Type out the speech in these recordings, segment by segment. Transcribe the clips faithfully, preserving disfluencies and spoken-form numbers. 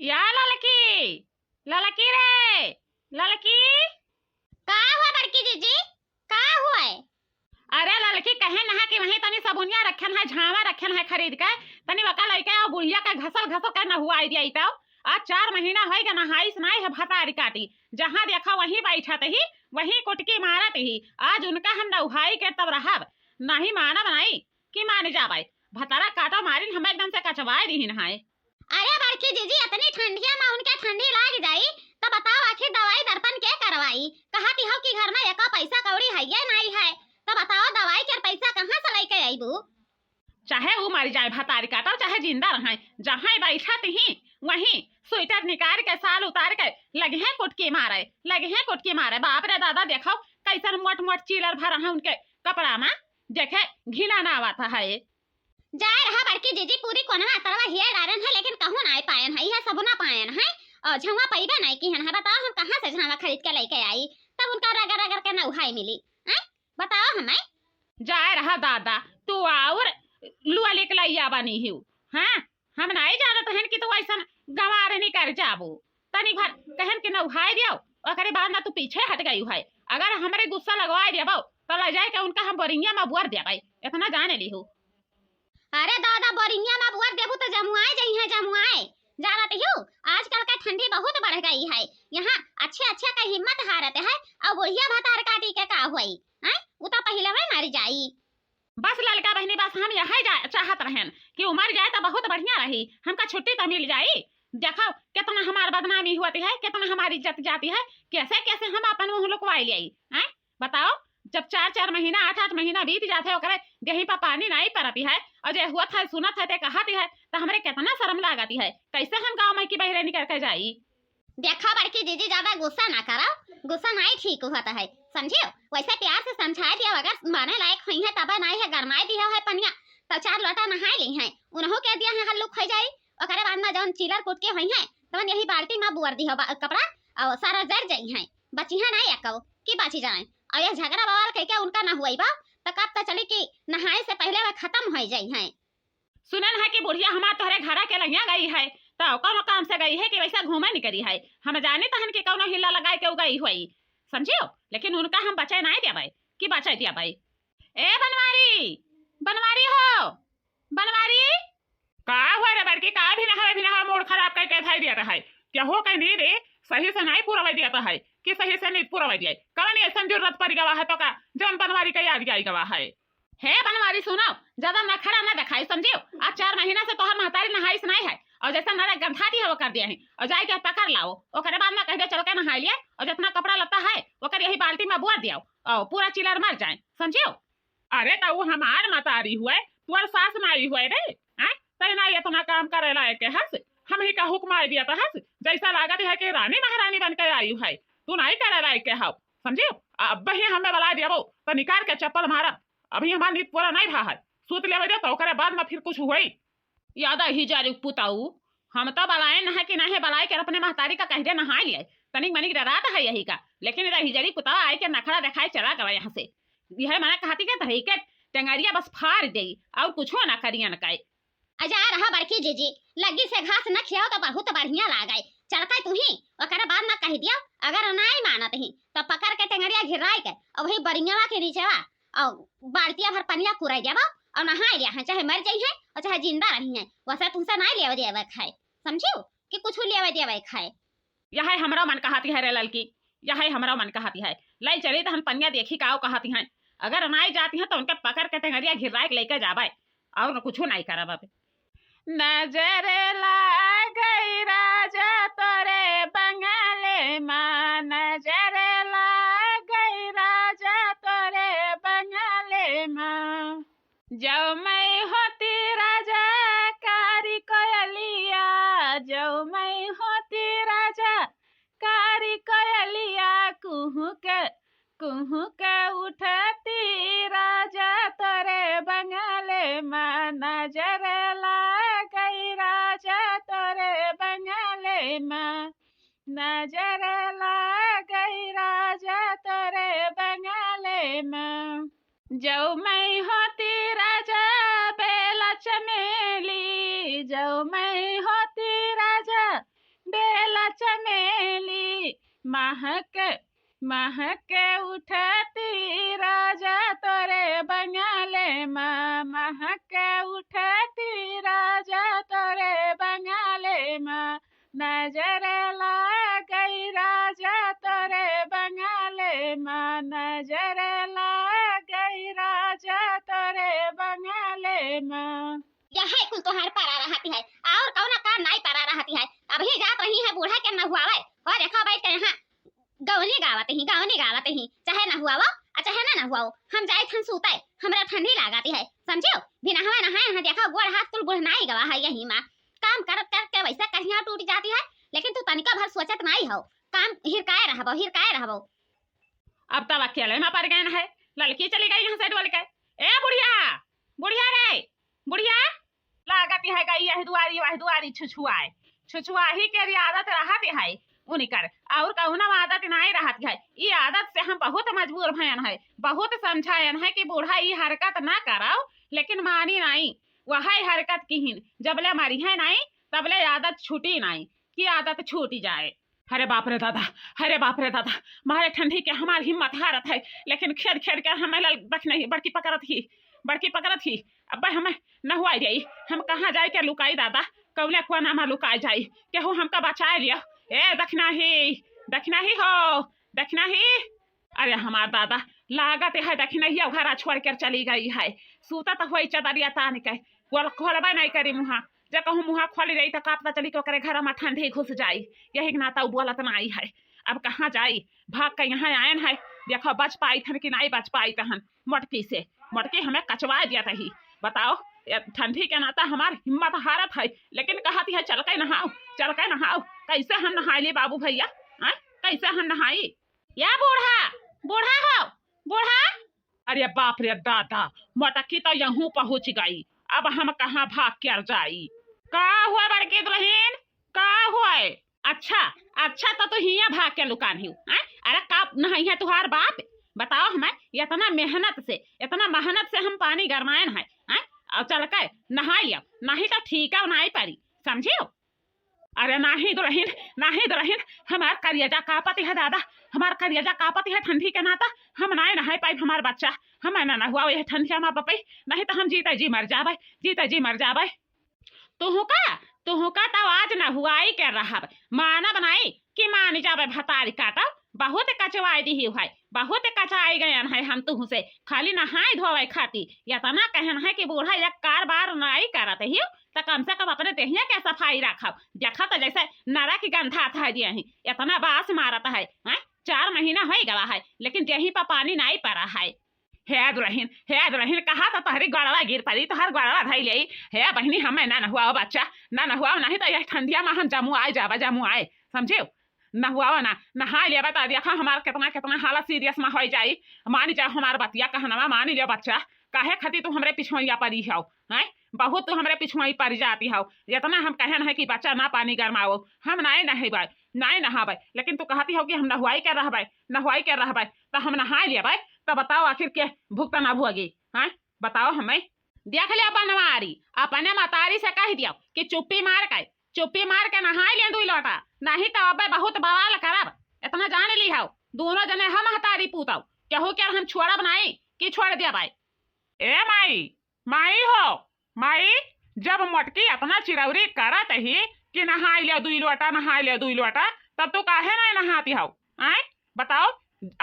या ललकी, ललकी रे, ललकी। का हुआ बड़की जीजी, का हुआ है? अरे ललकी, कहे नहा कि वहीं तनी सबुनिया रखन है, झावा रखन है खरीद के, तनी वका लइके आओ, बुढ़िया के घसल घसल के नहुआई दिया तो। आज चार महीना होई गए नहाइस नाई है भतारी काटी, जहाँ देखा वहीं बैठत ही, वहीं कुटकी मारत ही। आज उनका हम नहुआई के तब रहब, नहीं मानब नाई कि मान जाबै। भतारा काटो मारिन हम एकदम से कचवाए दिहिन है। अरे बड़की जीजी, इतनी ठंडिया में उनके ठंडी लाग जाई, तो बताओ आखिर दवाई दर्पण के करवाई? कहती हो कि घर में एको पैसा कौड़ी है ये नहीं है, तो बताओ दवाई के पैसा कहाँ से लेके आईबू? चाहे वो मर जाए भतारी काटो, चाहे जिंदा रहे, जहाँ बैठत ही वहीं स्वेटर निकाल के, साल उतार के लगे हैं कुटकी मारे, लगे हैं कुटकी मारे। बाप रे दादा, देखो कैसन मोट मोट चीलर भरा है उनके कपड़ा में, देखे घिना ना आवत है। जाए रहा बड़की जीजी, पूरी कोनवा तरवा हिया डारन है, लेकिन कहूँ ना पायन है, यह सब ना पायन है। और झुआ पैबे नहीं किहन है, बताओ हम कहाँ से झुआ खरीद के लेके आई, तब उनका रगड़ रगड़ के नौहाई मिली, हैं? बताओ हमें। जाए रहा दादा, तू और लुआ लेके लैया बनी हिउ, हाँ? हम नहीं जानत हन कि तू ऐसन गंवार नहीं कर जाबू। तनी भर कहन के नौहाई दियो, ओकरे बाद ना तू पीछे हट गई है। अगर हमरे गुस्सा लगवाए देबो, तो ले जाए के उनका हम बोरिंगिया में बुअर देबै, इतना जाने ली हो। अरे दादा, बोरिंगिया में बुअर देबू तो जमुआए जई है, जमुआए। जानत हिउ, आजकल का ठंडी बहुत बढ़ गई है, यहाँ अच्छे अच्छे का हिम्मत हारत है, और बुढ़िया भतार काटी के का हुई, हैं? उ तो पहले ही मर जाई। बस ललका बहनी, बस हम यही जा-, चाहत रहन कि उ मर जाए तो बहुत बढ़िया रही, हमका छुट्टी तो मिल जाई। देखो कितना हमार बदनामी होती है, कितना हमारी इज्जत जाती है, कैसे कैसे हम अपन मुँह लुकवाई लियाई, हैं? बताओ, जब चार चार महीना, आठ आठ महीना बीत जाते, ओकरे देही पर पानी नहीं परती है, और जे हुआ था, सुनत है, ते कहती है, तो हमरे कितना शर्म लागती है। कैसे हम गाँव में की बहरे निकल के जाई? देखा बड़की जीजी, ज्यादा गुस्सा ना करो, गुस्सा नहीं ठीक होता है, समझियो? वैसे प्यार से समझाए दिया, अगर माने लायक हुई है तब नहीं है, गरमाए दिया है पनिया, तो चार लोटा नहाए ली हैं, उन्हों के दिया है हल्लुक हो जाई। ओकरे बाद में जौन चीलर कुटकी हुई है, तौन यही बाल्टी में बुअर दियो बा-, कपड़ा, और सारा जर जाई हैं, बची है ना एको कि बची जाए। और यह झगड़ा बवाल कह के उनका ना हुई बा, तो कब तो चली कि नहाए से पहले वह खत्म हो जाई हैं। सुनन है कि बुढ़िया हमार तोहरे घरा के लगिया गई है, तो कौनो काम से गई है कि वैसा घूमे निकली है? हम जानी तहन कि कौनो हिल्ला लगाए के उ गई हुई, समझियो? लेकिन उनका हम बचे नहीं देबै कि बचे देबै। ए बनवारी, बनवारी हो, बनवारी। का हुआ रे बड़की, का भी नहावे भी नहावे, मूड खराब करके धर दिया है। केहू के नींद सही से नहीं पूरवे दिया है कि सही से नींद पूरवे दिया। कवन ऐसन जरूरत पड़ गवा है तो का जौन बनवारी के याद आई गवा है? हे बनवारी सुनो, ज्यादा नखरा ना दिखाई, समझियो? आज चार महीना से तोहर महतारी नहाइस नहीं है, और जैसा नरक गंधाती है वो कर दिया है, और जाए के पकड़ लाओ, ओकरे बाद में कह दे चल के नहाई लिया, और जितना कपड़ा लत्ता है ओकर यही बाल्टी में बुआ दियो, और पूरा चिलर मर जाए, समझियो? अरे तो वो हमार महतारी हुए, तोर सास नाई हुए रे, हैं? तै ना इतना काम करे लायक के हस, हम ही का हुक्म आई दिया तो हस, जैसा लागत है कि रानी महारानी बन के आई है, तू नहीं करे लायक के हव, समझियो? अब ही हमें बला दियाबो तो निकाल के चप्पल मारब। अभी हमार नींद पूरा नहीं भा है, सूत लेवे दे तो ओकरे बाद में फिर कुछ हुई। याद ही जारी पुताऊ, हम तो बलाए न है कि नहीं बलाए के अपने महतारी का कह दे नहाए लिए, तनिक मनिक डरात है यही का, लेकिन इधर हिजरी पुताऊ आए के नखरा दिखाए चला गवा यहाँ से। यह मना कहती के तही के टेंगरिया बस फाड़ देई और कुछो ना करियन काई। अजा रहा बड़की जीजी, लग्गी से घास न खियाओ तो बहुत बढ़िया लागे। चलते तू ही, ओकरे बाद न कह दियो, अगर नाई मानत ही तो पकड़ के टेंगरिया घिराई के और वही बरियावा के नीचेवा और बाल्टिया भर पनिया कुराई देबो और नहाए लिया है, चाहे मर जाई है और चाहे जिंदा रही है, वैसे तुमसे नाई लेवे देवे खाए, समझियो कि कुछ लेवे देवे खाए। यह हमरा मन कहती है रे ललकी, यह हमरा मन कहती है। लाई चली तो हम पनिया देखी काओ कहती हैं। अगर नाई जाती हैं तो उनके पकड़ के टेंगरिया घिराए के लेके जाबे और कुछ नहीं करब अब। नजर लाग गई राजा तोरे बंगले मा, नजर लाग गई राजा तोरे बंगले मा। जौ मैं होती राजा कारी कोयलिया, जौ मैं होती राजा कारी कोयलिया, कुहुक कुहुक उठती राजा तोरे बंगले मा, नजर लाग गई राजा तोरे बंगले मा, नजर लाग गई राजा तोरे बंगले मा। जौ मैं होती राजा बेला चमेली, जौ मैं होती राजा महक, महक उठती राजा तोरे बंगले मा, महक उठती राजा तोरे बंगले मा, नजर लाग गई राजा तोरे बंगले मा, नजर लाग गई राजा तोरे बंगले मा। यही कुल तोहार परा रहती है, और कौनो काम नाई परा रहती है। अबही जात रही है बूढ़ा के नहुआवे, हो देखो बैठ के यहाँ गौनी गावत ही, गौनी गावत ही, चाहे नहुआवो आ चाहे ना नहुआवो, हम जाइत हन सूते, हमरा ठंडी लागत है, समझियो? बिना नहवाए नहाए यहाँ देखो गोड़ हाथ कुल बुढ़नाई गवा है यही मा। काम करत करत के वैसा कहिया टूट जाती है, लेकिन तू तनिको भर सोचत नाई हो, काम हिरकाए रहबो, हिरकाए रहबो। अब तब अकेले मा पड़ गए है, ललकी चली गई यहाँ से डोल के। ए बुढ़िया, बुढ़िया रे, बुढ़िया, लागत है गई यह दुआरी वह दुआरी छुछुआए, छुछुआही के री आदत रहत है उनकर, और कौनो आदत नाई रहत है। ई आदत से हम बहुत मजबूर भयन है, बहुत समझायन है कि बूढ़ा ई हरकत ना कराओ, लेकिन मानी नाई। वही हरकत किहिन, जबले मरी है नाई, तबले आदत छूटी नाई, कि आदत छूटी जाए। अरे बाप रे दादा, अरे बाप रे दादा, मारे ठंडी के हमार हिम्मत हारत है, लेकिन खेद खेद के हमें लल दखिनही, बड़की पकड़त ही, बड़की पकड़त ही। अब्बे हमें नहुआई जाई, हम कहाँ जाए के लुकाई दादा, कौने कोना मा लुकाई जाई, केहू हमका बचाए लिया। ए दखिनही, दखिनही हो, दखिनही। अरे हमार दादा, लागत है दखिनहिया घरा छोड़ कर चली गई है, सूतत होई चदरिया तान के, खोल-, खोलबे नहीं करी मुहा। जे कहूँ मुहा खोली रही तो का पता चली कि ओकरे घर मा ठंडी घुस जाई। यही के नाता उ बोलत नाई है। अब कहाँ जाई? भाग के यहाँ आयन है। देखो बच पाइत हन कि नाई बच पाइत हन मोटकी से। मोटकी हमें कचवा दिया तही। बताओ, ये ठंडी के नाता हमार हिम्मत हारत है, लेकिन कहती है चल के नहाओ, चल के नहाओ। कैसे हम नहाए ली बाबू भैया? हैं? कैसे हम नहाई? या बूढ़ा, बूढ़ा हो, बूढ़ा। अरे बाप रे दादा, मोटकी तो यहूँ पहुँच गई, अब हम कहाँ भाग कर जाई? का हुआ बड़की दुल्हन, का हुआ? अच्छा, अच्छा, तो तू हियाँ भाग के लुकान ही, हैं? अरे का नहाई है तुहार बाप? बताओ हमें, इतना मेहनत से, इतना मेहनत से हम पानी गरमायन है, हैं? और चल के नहाई लिया, नहीं तो ठीक है, नाई परी, समझियो? अरे नाही दुल्हन, नाही दुल्हन, हमार करेजा कांपत है दादा, हमार करेजा कांपत है ठंडी के नाता। हम नाय नहाए पाइब हमार बच्चा, हम ना नहुआओ यह ठंडिया मा पपई, नहीं तो हम जीते जी मर जाबे, जीते जी मर जाबे। तुहुका, तुहुका तो आज नहुआई के रहब, मानब नाई कि मान जाबे भतारी काटब। बहुत कचवाई दिही है, बहुत कचाई गयन है हम तुहसे। खाली नहाए धोवे खाती इतना कहन है कि बूढ़ा एक कारबार नाई करत ही, त कम से कम अपने देहिया के सफाई रखब। देखा त जैसे नरक गंधात है दिया ही, इतना बास मारत है, हैं? चार महीना होई गवा है, लेकिन देही पर पानी नाई परा है। हे दुल्हन, हे दुल्हन, कहा त तोहरी गड़वा गिर पड़ी, तोहर गड़वा धई लेई। हे बहिनी, हमें ना नहुआओ बच्चा, ना नहुआओ, नहीं तो यह ठंडिया मा हम जमुआए जाबे, जमुआए, समझियो? नहुआओ ना, नहाए लेबे त देखा हमार कितना, कितना हालत सीरियस मा होई जाई। मानी जाओ हमार बतिया, कहनवा मानी लियो बच्चा, काहे खातिर तू हमरे पिछुआइया परी हो, हैं? बहुत तू हमरे पिछुआई परी जाती हो। इतना हम कहन है कि बच्चा ना पानी गरमाओ, हम नाय नहाबे, नाय नहाबे, लेकिन तू कहती हो कि हम नहुआई के रहबे, नहुआई के रहबे, त हम नहाए लेबे, त बताओ आखिर के भुगतना भोगी, हैं? बताओ हमें। देख लिया बनवारी, अपने मतारी से कह दियो कि चुप्पी मार के, चुप्पी मार के नहाए ले दुई लोटा, नहीं तो अबे बहुत बवाल करब। इतना जान ली हो, दोनों जने हम हतारी पूतौ, केहू के हम छोड़ब नहीं कि छोड़ देबै। ए माई, माई हो, माई, जब मोटकी इतना चिरौरी करत ही कि नहाए ले दुई लोटा, नहाए ले दुई लोटा, तब तू काहे नहीं नहाती हो? आय, बताओ,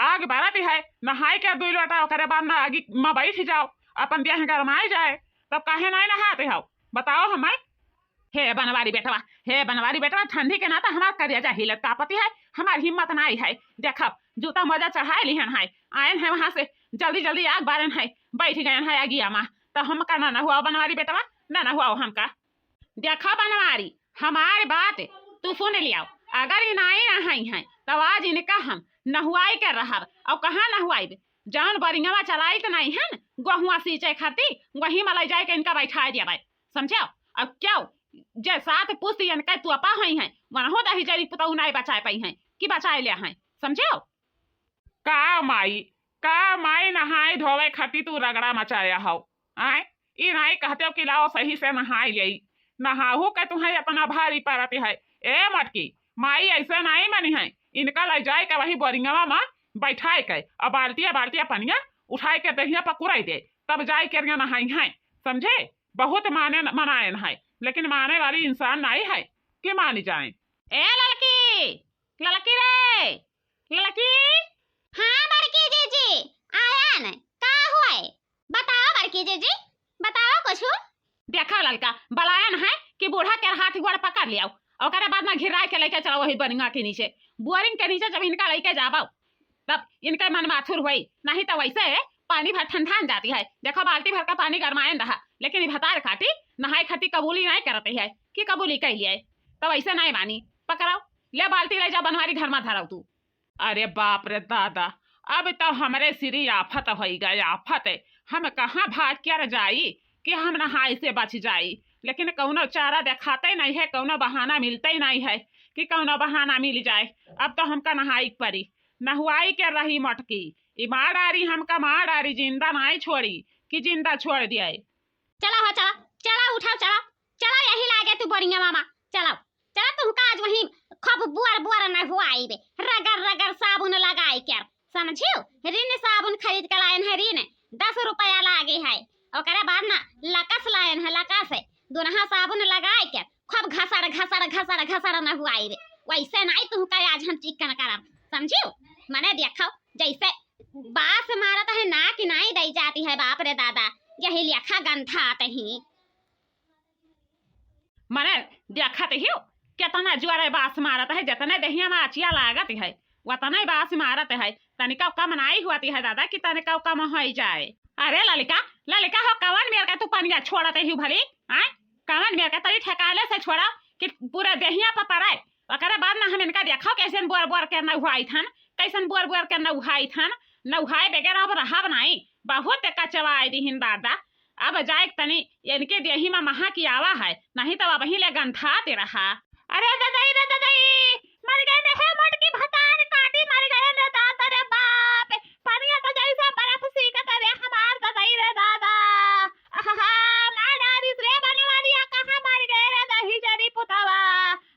आग बरत है, नहाए के दुई लोटा, ओकरे बाद ना आगी मा बैठ जाओ, अपन देह गरमाए जाए, तब काहे नहीं नहाते हो? बताओ हमें। हे बनवारी बेटवा, हे बनवारी बेटवा, ठंडी के नाता हमार करेजा हिलत कांपती है, हमार हिम्मत नाई है। देखब, जूता मोजा चढ़ाए लिहन है, आयन है वहाँ से, जल्दी जल्दी आग बारन है, बैठ गयन है आगिया मा, तो हमका ना नहुआओ बनवारी बेटवा, ना नहुआओ हमका। देखा बनवारी, हमार बात तू सुन लियाओ, अगर ई नाई नहाई हैं, तब आज इनका हम नहुआई के रहब। और कहाँ नहुआइब? जौन बरिंगवा चलाइत नाई हन, गोहुआ सींचे खातिर, वही मा लइ जाए के इनका बैठाए देबै, समझो? अब क्यों, जे सात पुस्त इनके तोपा होई हैं, वनहो दही जरी पुतऊ नाई बचाए पाई हैं कि बचाए ले हैं, समझो? का माई, का माई नहाए धोवे खातिर तू रगड़ा मचाया हो? आय, ई नाई कहते हो कि लाओ सही से नहाए लेई। नहाहू के तुहें इतना भारी परत है। ए मटकी, माई ऐसे नाई मनी है। इनका लै जाए के वही बोरिंगवा मा बैठाए के, और बाल्टिया बाल्टिया पनिया उठाए के देहिया पर कुराई दे, तब जाए के रिया नहाई है, समझे? बहुत माने, मनायन है, लेकिन माने वाली इंसान नाई है कि मानी जाए। ए ललकी, ललकी रे, ललकी। हाँ बड़की जीजी, आयन, का हुआ है? बताओ बड़की जीजी, बताओ कुछ। देखा ललका, बलायन है कि बूढ़ा के हाथ गोड़ पकड़ लियाओ, ओकरे बाद में घिराए के लेके चला वही बोरिंगा के नीचे। बोरिंग के नीचे जब इनका लेके जाबो, तब इनके मन माथुर होई, नहीं तो वैसे पानी भर ठंडान जाती है। देखो, बाल्टी भर का पानी गरमायन रहा, लेकिन ई भतार काटी नहाए खाती कबूली नहीं करती है कि कबूली कह लिया, तो वैसे नहीं मानी। पकड़ाओ, ले बाल्टी ले जा बनवारी घर में धराओ तू। अरे बाप रे दादा, अब तो हमरे सिरी आफत होई गए, आफत है। हम कहाँ भाग कर जाई कि हम नहाए से बच जाई, लेकिन कौनो चारा देखाते नहीं है, कौनो बहाना मिलते ही नहीं है कि कौनो बहाना मिल जाए। अब तो हमका नहाई के परी, नहुआई के रही मोटकी, ई मार डारी हमका, मार डारी, जिंदा नाई छोड़ी कि जिंदा छोड़ दिया। चला हो, चला, चला, उठाओ, चला, चला, यही लागे तू बोरिंगवा मा, चला, चला, तुमका आज वही खूब बुअर बुअर नहुआइबे, रगड़ रगड़ साबुन लगाई के, समझियो? रिन साबुन खरीद के लायन है, रिन, दस रुपया लागे है, ओकरे बाद ना लकस लायन है, लकस है, दुनहा साबुन लगाई के खूब घसड़ घसड़ घसड़ घसड़ नहुआइबे, वैसे नाई तुमका आज हम चिकन करब, समझियो? मने देखो, जैसे बास मारत है ना कि नाई दई जाती है, बाप रे दादा, यही लेखा गंधात ही। मने देखत हियो, केतना जोरे बास मारत है, जतने देहिया मा अचिया लागत है, वतने बास मारत है। तनिका कम नाई होती है दादा कि तनिका कम होई जाए। अरे ललिका, ललिका हो, कवन मेर का तू पनिया छोड़त हियो भली? आय, कवन मेर का? तनी ठेकाले से छोड़ा कि पूरा देहिया पर पड़े। ओकरे बाद ना हम इनका देखो कैसन बोर बोर के नहुआइत हन, कैसन बोर बोर के नहुआइत हन। नहुआए बगैर अब रहब नाई, बहुत कचवाए दिहिन दादा। अब जाए के तनी इनके देही मा महा की आवा है, नहीं तो अबहीं ले गंधात रहा। अरे ददई रे ददई, मर गए रे हे मोटकी भतार काटी, मर गए रे दादा रे बाप। पनिया तो जैसे बर्फ सीकत रे हमार ददई रे दादा। आहा, मार डारिस रे बनवारिया, कहाँ मर गए रे दही जरी पुतवा।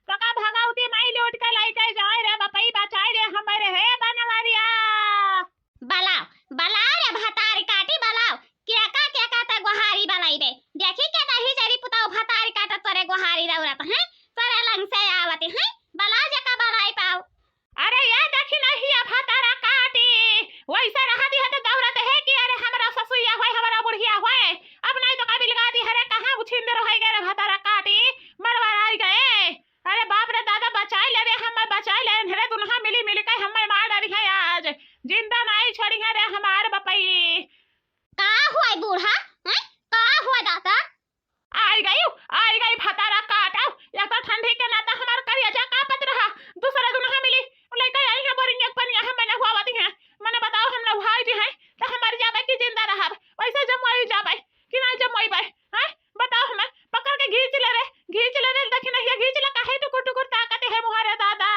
तो का भगवती माई लौट के लइके जाए रे बपई, बचाए रे हमरे हे बनवारिया। बलाओ, बलाओ रे भतारी काटी बलाओ, केका केका ते गोहारी बलाइबे। देखी के दही जरी पुताओ भतारी काटत तोरे गोहारी दौड़त हैं, तोरे लंग से आवत हैं, बलाओ जेका बलाई पाओ। अरे ये देखी नहीं ये भतारा काटी, वैसे रहा दी है तो दौड़त है कि अरे हमरा ससुइया होए, हमरा बुढ़िया होए, अब नहीं तो का बिलगा दी है रे, कहाँ उछिंदर होई गए रे भतारा काटी, मरवा आई गए। अरे बाप रे दादा, बचाई ले रे, हमें बचाई ले, रे दुल्हा मिली मिली के हमें मार डारी है आज, जिंदा नाई छोड़ी है रे हमार बपई। का हुआ बूढ़ा, हैं? का हुआ दादा? आई गई, आई गई भतारा काटा, या तो ठंडी के नाता हमार करिया जा कापत रहा, दूसरा दुल्हा मिली, लइका आई है बोरिंग एक पनिया, हम मने हुआ वाती हैं, मने बताओ हम नहुआई जी हैं, तो हम मर जाबे कि जिंदा रहब, वैसे जमवाई जाबे कि ना जमवाई बे, हैं? बताओ हमें, पकड़ के घींच ले रे, घींच ले रे, देखी नहीं, घींच ले, काहे टुकुर टुकुर ताकत है मुहारे दादा।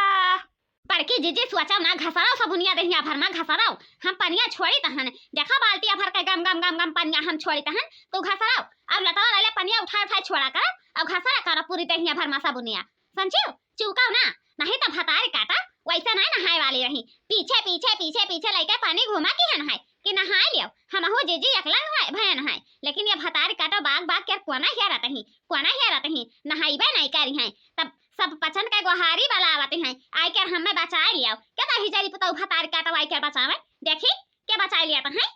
बड़की जीजी सोचो ना, घसराओ सबुनिया देहिया भर मा घसराओ, हम पनिया छोड़ी तहन, देखा बाल्टिया भर के गम गम गम गम पनिया हम छोड़ी तहन, तू घसराओ, और लटवा ले पनिया उठाए उठाए छोड़ा कर, और घसरा कर पूरी देहिया भर मा सबुनिया, समझियो? चूकाओ ना, नहीं तो भतारी काटा, वैसे नहीं नहाए वाली रही, पीछे पीछे पीछे पीछे लइके पानी घुमा की हन है कि नहाए लियो, हमहू जीजी एकला नहाए भयन है, लेकिन ये भतारी काटा बाग बाग के कोना हिया रहते ही, कोना हिया रहते ही, नहाइबे नहीं करी हैं, तब सब पचन के गोहारी बलावत हैं, आइकर हमें बचाए लियो। के दही जरी पुतऊ भतार काटो आइकर बचावे? देखी, के बचाए लिया तो हैं?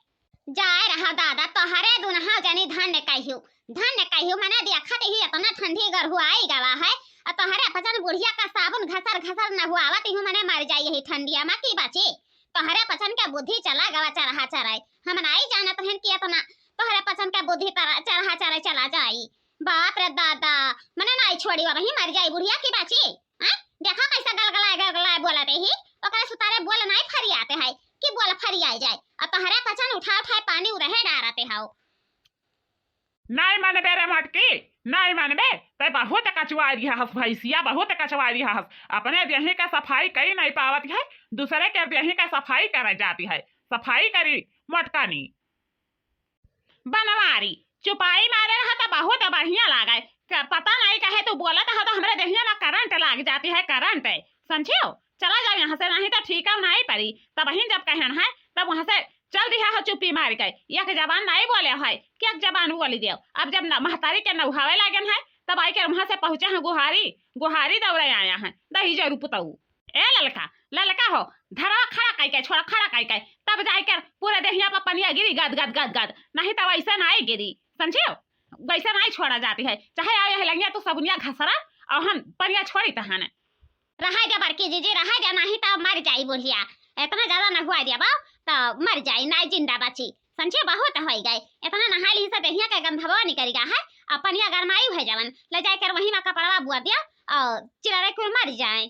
जाए रहा दादा, तोहरे दुनहा जनी धन्य कहियो, धन्य कहियो, मने देखत ही इतना ठंडी गरहु आई गवा है, और तोहरे पचन बुढ़िया का साबुन घसर घसर नहुआवत ही, मने मर जाई यही ठंडिया मा की बची। तोहरे पचन के बुद्धि चला गवा चरहा चराई, हम नाई जानत रहन कि इतना तोहरे पचन के बुद्धि तरा-, चरहा चराई चला जाई। बाप रे दादा, मने नाई छोड़ी, वही मर जाई बुढ़िया की बाची। हैं? देखा कैसे गलगलाए गलगलाए बोलते ही, ओकरे सुतारे बोल नाई फरियाते है कि बोल फरियाए जाए। और तोहरे पचन उठा उठाए पानी उरहे डारते हो। नाई मानबे रे मटकी, नाई मानबे, ते बहुत कचवारी हस भैंसिया, बहुत कचवारी हस। अपने देही का सफाई कई नहीं पावत है, दूसरे के देही का सफाई करे जाती है। सफाई करी मटकानी। बनवारी, चुपाई मारे रहा तो बहुत बढ़िया लागे। क-, पता नहीं कहे तू बोलत हो तो हमरे देहिया मा करंट लाग जाती है, करंट, समझियो? चला जाओ यहाँ से, नहीं तो ठीका नाहीं परी। तबहिन जब कहन है, तब वहाँ से चल दिहा हो चुप्पी मारि के। एक जबान नाहीं बोले है कि एक जबान बोलि देउ। अब जब न-, महतारी के नउहावे लागन है, तब आइके वहाँ से पहुँचे हैं गुहारी, गुहारी दौड़े आया है दहिजरू पुतऊ। ए ललका, ललका हो, धरा खड़ा कइके, छोड़ा खड़ा कइके, तब जाइके पूरे देहिया पर पनिया गिरी गद गद गद गद, नहीं तो वैसे नाहीं गिरी, समझियो? वैसे नाहीं छोड़ा जाती है, चाहे आओ यह लंगिया तू सबुनिया घसरा और हम पनिया छोड़ी तहन। रहा जा बड़की जीजी, रहा जा, नाहीं तो मर जाई बुढ़िया। इतना ज्यादा नहुआ दिया बा तो मर जाई, नाहीं जिंदा बची। समझे, बहुत होइ गए, इतना नहा ली से देहिया के गंधवा निकल गया है, अब पनिया गरमाई है जवन, ले जाए कर वहीं में कपड़वा बुआ दिया और चिररे कुल मर जाए।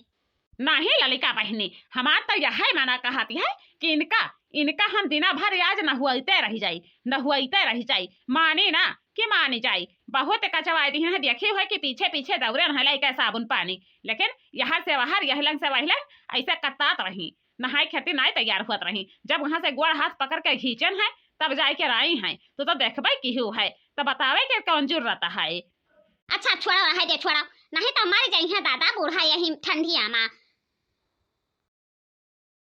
नाहीं ललिका बहिनी, हमार तो यह मना कहत है कि इनका, इनका हम दिना भर आज नहुआइते रहि जाई, नहुआइते रहि जाई, मानी ना कि मानी जाई। बहुत कचवाई दिहिन है, देखी है कि पीछे पीछे दौड़े रहे लइके साबुन पानी, लेकिन यहर से वहर, यह लंग से वह लंग, ऐसे कतात रही, नहाए खातिर नाहीं तैयार हुअत रही। जब वहाँ से गोड़ हाथ पकड़ के खींचन है, तब जाए के राई है, तो, तो देखबे की हु है, तो बतावे के कौन जरूरत है। अच्छा, छोड़ो, रहे दे, छोड़ो, नाहीं तो मर जाई है दादा बूढ़ा यही ठंडिया में।